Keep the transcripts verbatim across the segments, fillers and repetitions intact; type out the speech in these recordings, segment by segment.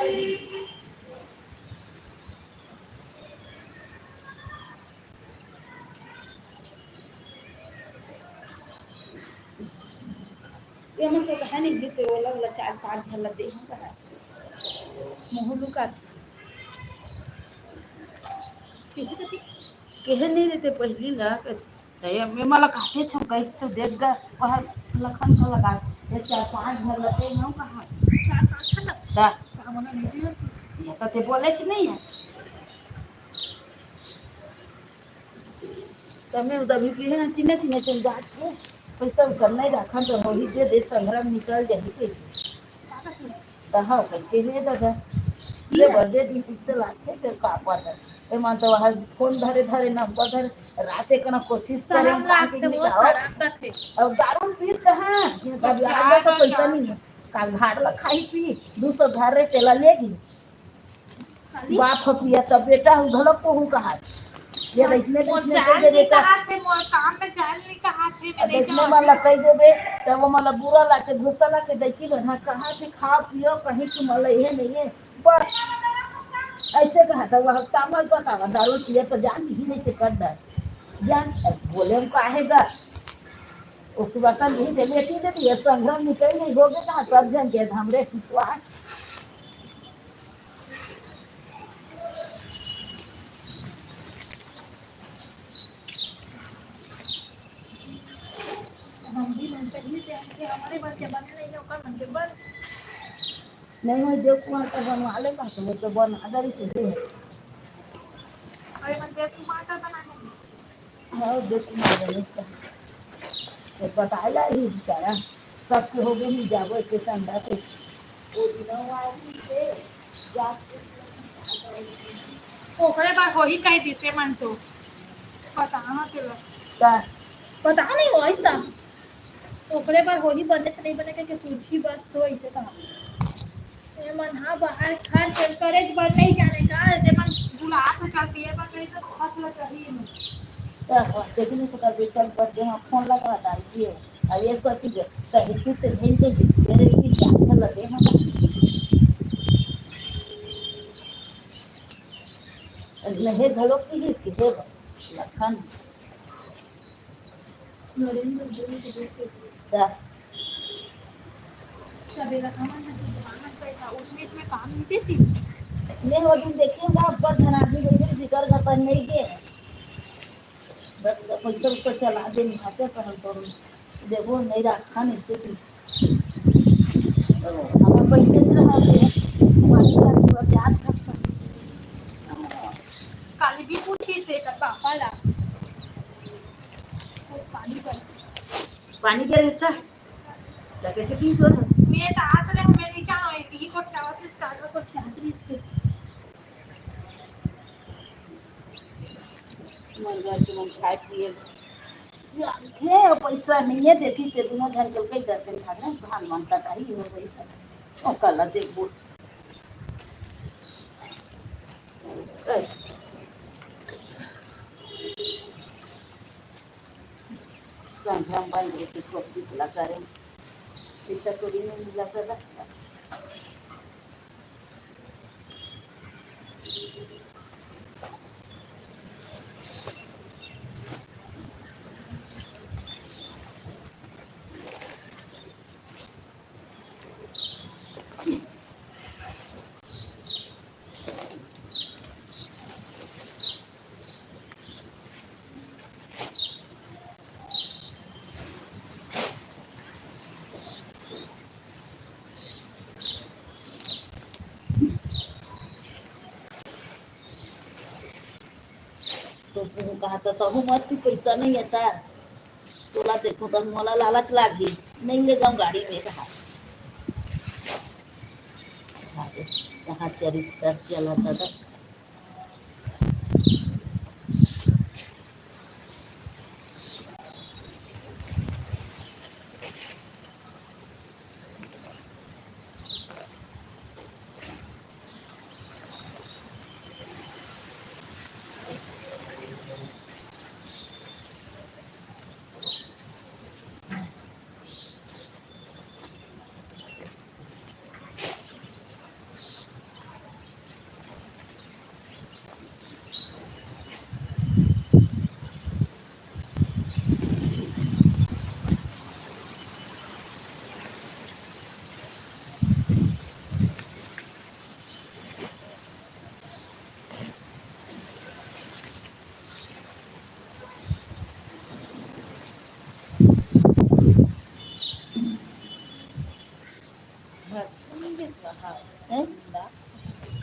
ये मन तो कहा नहीं देते, वो लोग ला चार पाँच झन ला दे हम कहा। मोहलू का किसी कति कहे नहीं देते पहली ला, त ये मैं मला काटे छम कही तो देख गा, वह लखन का लगा, ये चार पाँच झन ला दे हम कहा। चार पाँच झन ला? दा। का मना नहीं दिया? ये तो ते बोले च नहीं है। तमे उदा भी पीहे ना, तीने तीने चल जात के पैसा उसा नहीं रखन तो होही दे दे, संग्रह निकल जाही के। त हाँ, करके हे दादा, ये बर्थडे दिन पैसे लाथे, ते का पता। ए मन तो वहाँ फोन धरे धरे, नंबर धरे, रात एक ना कोशिश करे, हम रात के निकाल। अब दारू पी कहाँ? अब यार तो पैसा नहीं है। काल घाट ला खाई पी, दो सौ धरे तेला लेगी। बाप ह पिया, तब बेटा हूँ, घलो को हूँ कहा। ये अइसने, अइसने कह दे बेटा। कहा थे, मोर काम में जान नहीं कहा थे, अब अइसने मन ला कह देबे, तब वो मन ला बुरा लागे, गुस्सा लागे, देखी बना कहा थे, खाओ पियो, कहीं तुम ला ये नहीं है, बस। ऐसे कहा था, वह तामल बतावा, दारू पिया तो जान ही नहीं से कर दे। जान, बोले हम काहे गा? ओके बसन नहीं दे, लेती दे, ये संग्राम निकल नहीं होगे कहा, सब जन के हमरे पिछुआ। हम भी मन पहले से हमके हमारे बच्चे बने नहीं, ओकर मन के बन। नहीं हो, देव कुमार का बनवा ले, तो वो तो बन अदर ही से है। अरे, मन देव कुमार का बना है। हाँ, देख, मार देने का। तो बताए ला ही बेचारा, सबके हो गए, नहीं जाबो, एक संडा के। वो दिनों वाली से, जाके ओकरे बार होही कह दिसे मन तो। पता ना तेला। का? पता नहीं हो, ऐसा। ओकरे बर होही बने त नहीं बने कहिके पूछही बस तो अइसे कहा। ए मन हा बाहर खर्च करे बर नहीं जाने का, ते मन बुला तो चल दिए, पर कहीं तो खर्च ला चाहिए नहीं। त देखने तो कर बेटा बर्थडे में फोन लगा डाल दिए। अब ये सब चीज कहीं तू तो नहीं दे, मेरे की जान लगे हम। नहीं घलो की जिसकी हे लखन। का? मैं वो दिन देखे ना, अब्बड़ झन आदमी बइठे, जिकर घर पर नहीं गे। बस पैसा उसा चला दे, निहाते कहल करो। देखो, नहीं रखा नहीं से भी। तो हम बइठे रहा थे, पानी का पूरा प्याज खसता। काली भी पूछी से कर पापा ला। पानी कर। पानी के रहता? त कैसे पीस हो? मैं तो हाथ ले, मैं नहीं जानो, ये पी को क्या होता है, सागर को क्या होता है इसके? मन घर के मन खाए पिए। ये पैसा नहीं है, देती ते दोनों घर के कई दर्जन खा रहे हैं, धान मन तक आई हो गई। ओ कल से बोल। संध्या बंद रहे की कोशिश ला करें, पैसा कौड़ी नहीं मिला कर रखता। तो कहता तहु मत कि पैसा नहीं आता, तोला देखो तो मोला लालच लागी, नहीं ले जाऊं गाड़ी में कहा। कहाँ चरित्र चला था। हैं?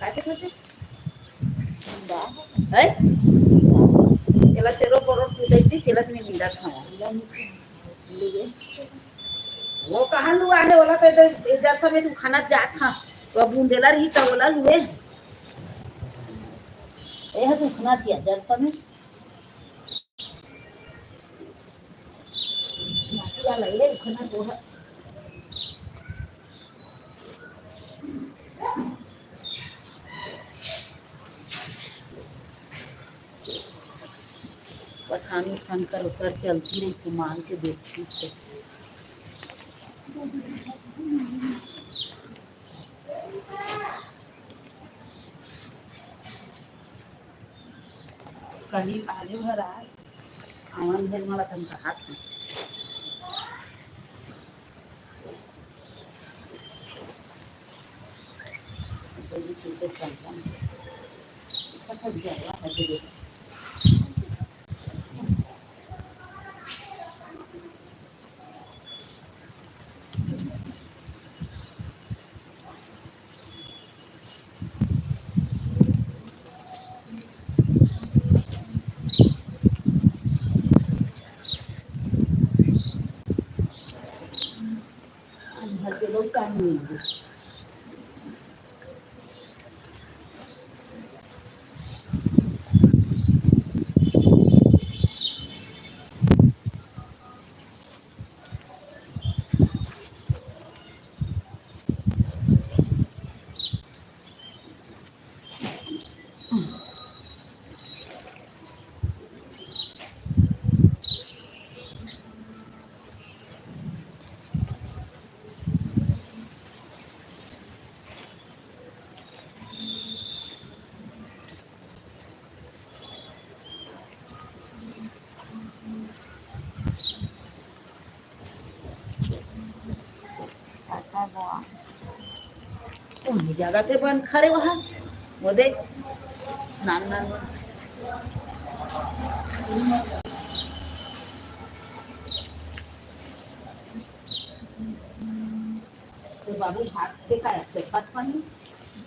काय के खाथे? हैं? एला चेरो परोर कुदाई दी, चेला में निंदा खावा। वो कहाँ लुआ है? ओला तो इधर जरसा में तू खाना जात हा। तो अब बुंदेला रही तो ओला लुए। ए ह दुखना थिया जरसा में। माटी वाला ये दुखना तो है। पठान उठान कर ओकर चलती रही, तो मान के देखती तो। कहीं आले भर आए, आवन भेल मला तन कहा था। उन्हीं जगह पे बन खड़े वहाँ, वो देख, नान नान। तो बाबू भात के का है? पत पानी?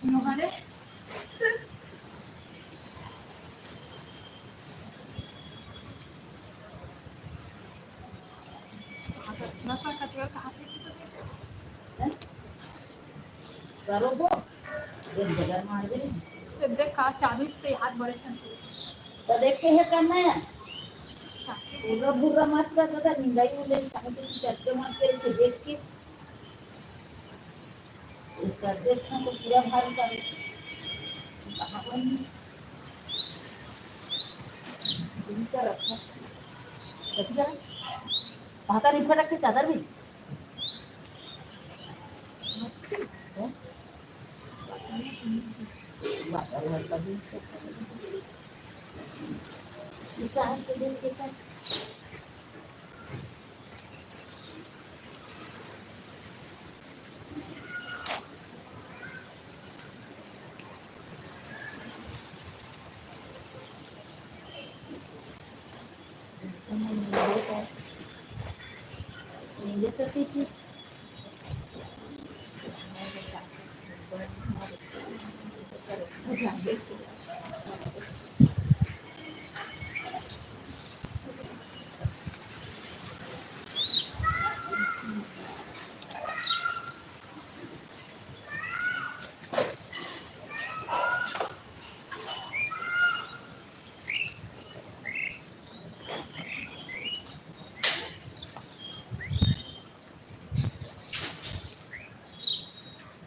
हमारे कहाँ पे? कहाँ पे? करो वो, एक बगल मार दे। तो देख का चालू से हाथ बड़े थे। तो देख के है करना है। पूरा बुरा मत कर, तो निंदाई उंदाई सामने की चक्के मत करके देख के। इसका देखना तो पूरा भारी भारी। कहाँ पर नहीं? इनका रखा। देखिए, भाता नहीं फटक के चादर भी।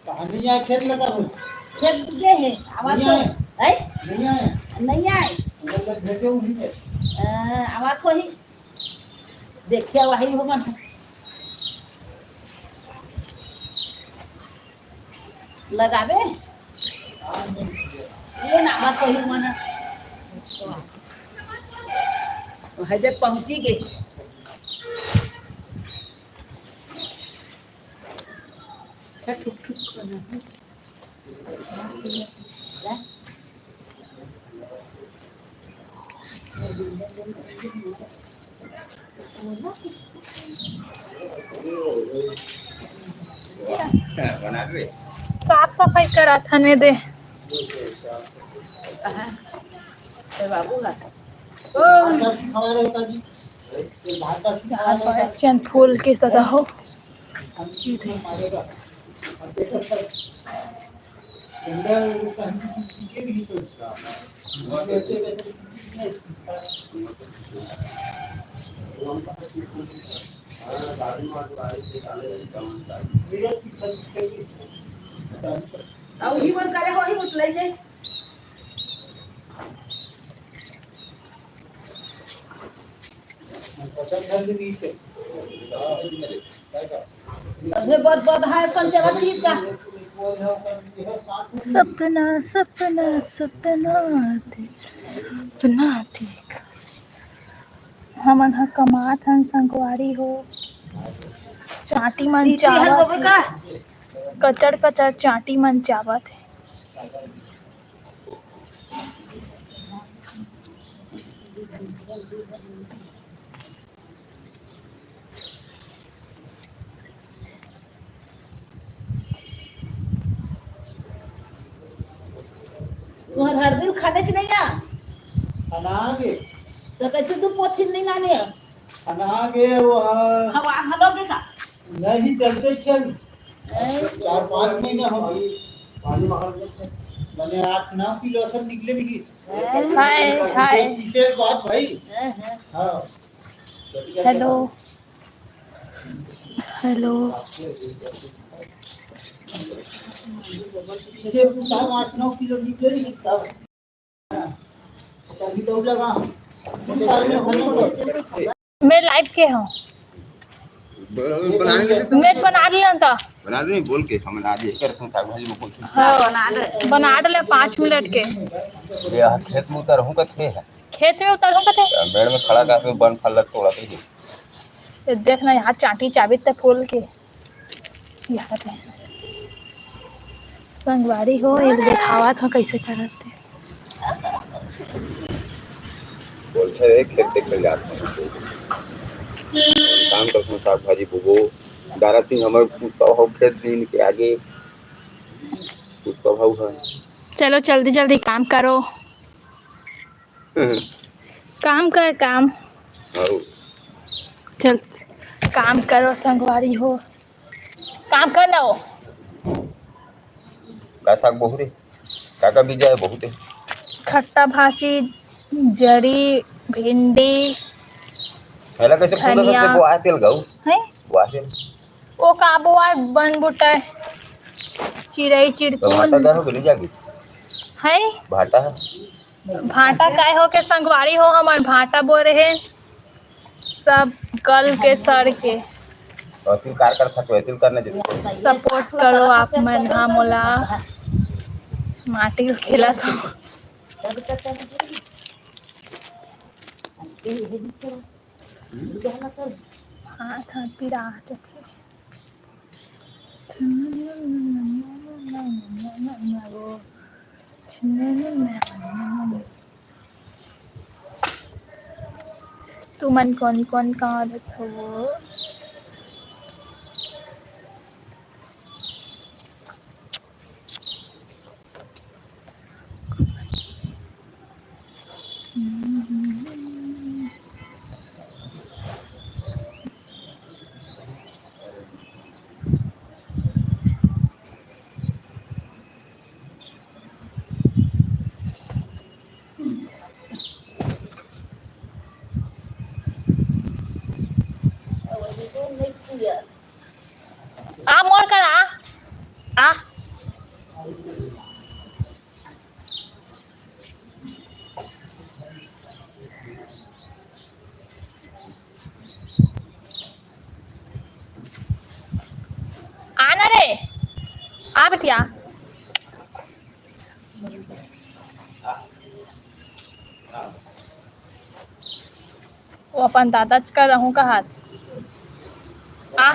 कहाँ नहीं आए खेत लगा हो? खेत गे हे, आवाज नहीं तो आए। है? नहीं आए। नहीं आए। मतलब भेजे उन्हीं के। अ, आवाज तो ही। देखिए वही हो मन। लगाबे। ये ना बात कही मन। वही दे पहुंची गई। ठुक ठुक करना है। बना दे। साफ सफाई करत हन ए दे। चंद फूल के सजा हो। सपना, सपना, सपना दे, सपना देख। हमन ह कमात हन संगवारी हो, चांटी मन चावत हे, कचर कचर चांटी मन चावत हे। तुहर हर दिन खाने च नहीं आ? खाना आगे। तो कैसे तू पोथी नहीं लाने? खाना आगे वो, हाँ। हवा घलो के का? नहीं, चलते चल। हैं? चार पाँच महीना हो गई। पानी बाहर के। मैंने आठ नौ किलो सब निकले भी। हैं? हाय, हाय। विशेष बात भाई। हैं, हैं। हाँ। हेलो। हेलो। मैं लाइव के हूँ। मैं बना लेता। बना दे, बोल के हम आज एकर संग साग भाजी में कुछ हाँ, बना दे। बना दे ले पाँच मिनट के। ये खेत में उतर हूँ कथे है। खेत में उतर हूँ कथे। मेड़ में खड़ा का बन फल तोड़ा थे। ये देख ना, यहाँ चांटी चाबित ते फूल के। यहाँ पे संगवारी हो, एक देखावत हो कैसे करत हे। बोलते हैं, खेत देखे जाते हैं। शाम तक हम साग भाजी बोबो। दारा सिंह हमर कुत्ता हो, खेत दिन के आगे कुत्ता भाव है। चलो जल्दी जल्दी काम करो। काम कर काम। आओ। चल, काम करो संगवारी हो, काम कर ना हो। का साग बहु रे? का का बीजा है? बहुत है। खट्टा भाजी, जरी, भिंडी, हेला कैसे फूल धनिया। सकते? बोआ तेल गाऊ। हैं? बोआ तेल। ओ का बोआ बन बुटा है। चिड़ई तो चिड़कुन। भाटा का हो गली जागी? हैं? भाटा है। भाटा काय हो के संगवारी हो, हमर भाटा बोए रहे, सब गल के सड़ के। और तू कार कर खा, तू करने दे। सपोर्ट करो आप मन हा मोला, माटी खेला था। हाथ हाथ पीरा जथे। तुमन कौन कौन करत हवो? आ मोर करा, आ। आना रे, आ बिटिया। वो अपन दादाच का रहूं का हाथ। आ।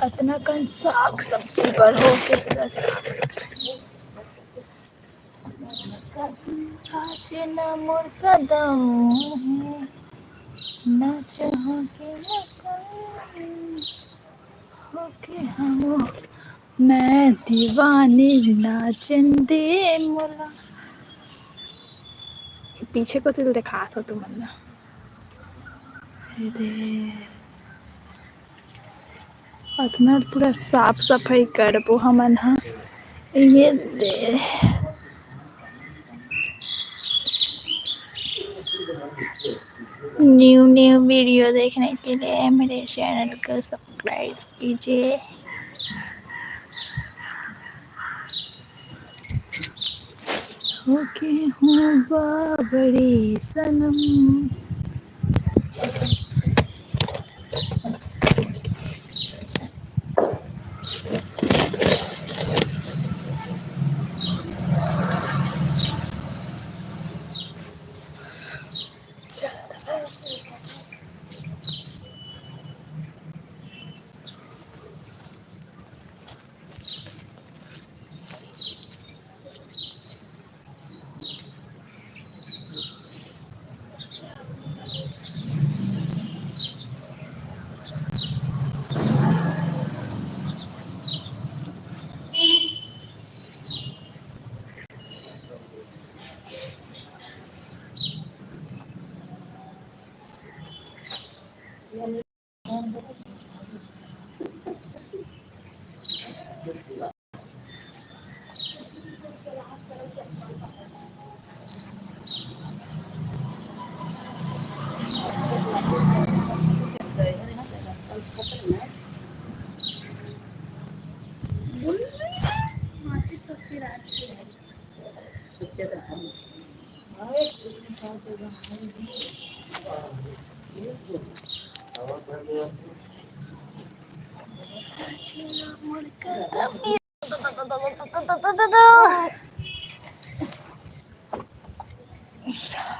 अतना कन साग सब्जी बर हो के पूरा साग सब्जी। नाचे ना मोर कदम, नाच होके ना कदम, होके हम, मैं दीवानी नाचन दे मोला। पीछे कोती ले देखात हो तुमन ला। ये दे। अतना पूरा साफ सफाई करबो हमन ह। ये दे। न्यू न्यू वीडियो देखने के लिए मेरे चैनल को सब्सक्राइब कीजिए। होके हूँ बाबरी सनम।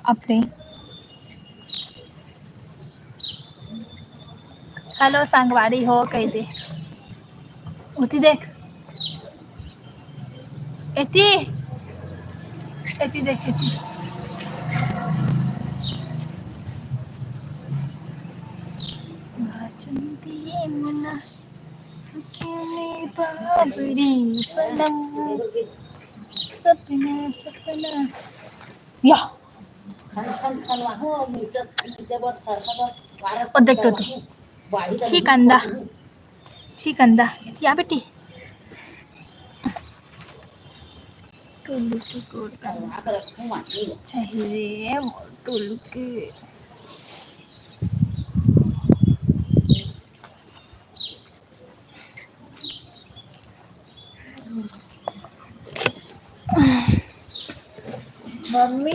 अपने हेलो संगवारी हो, कह दे। उती देख, एती, एती देख, एती। बाजन दिए मुना, क्यों नहीं बाबरी सनम, सपना, सपना। या। ओ देख तो, ठीक अंदा, ठीक अंदा, या बेटी। टुल्लू के गोड़ का चाहिए, टुल्लू के। मम्मी,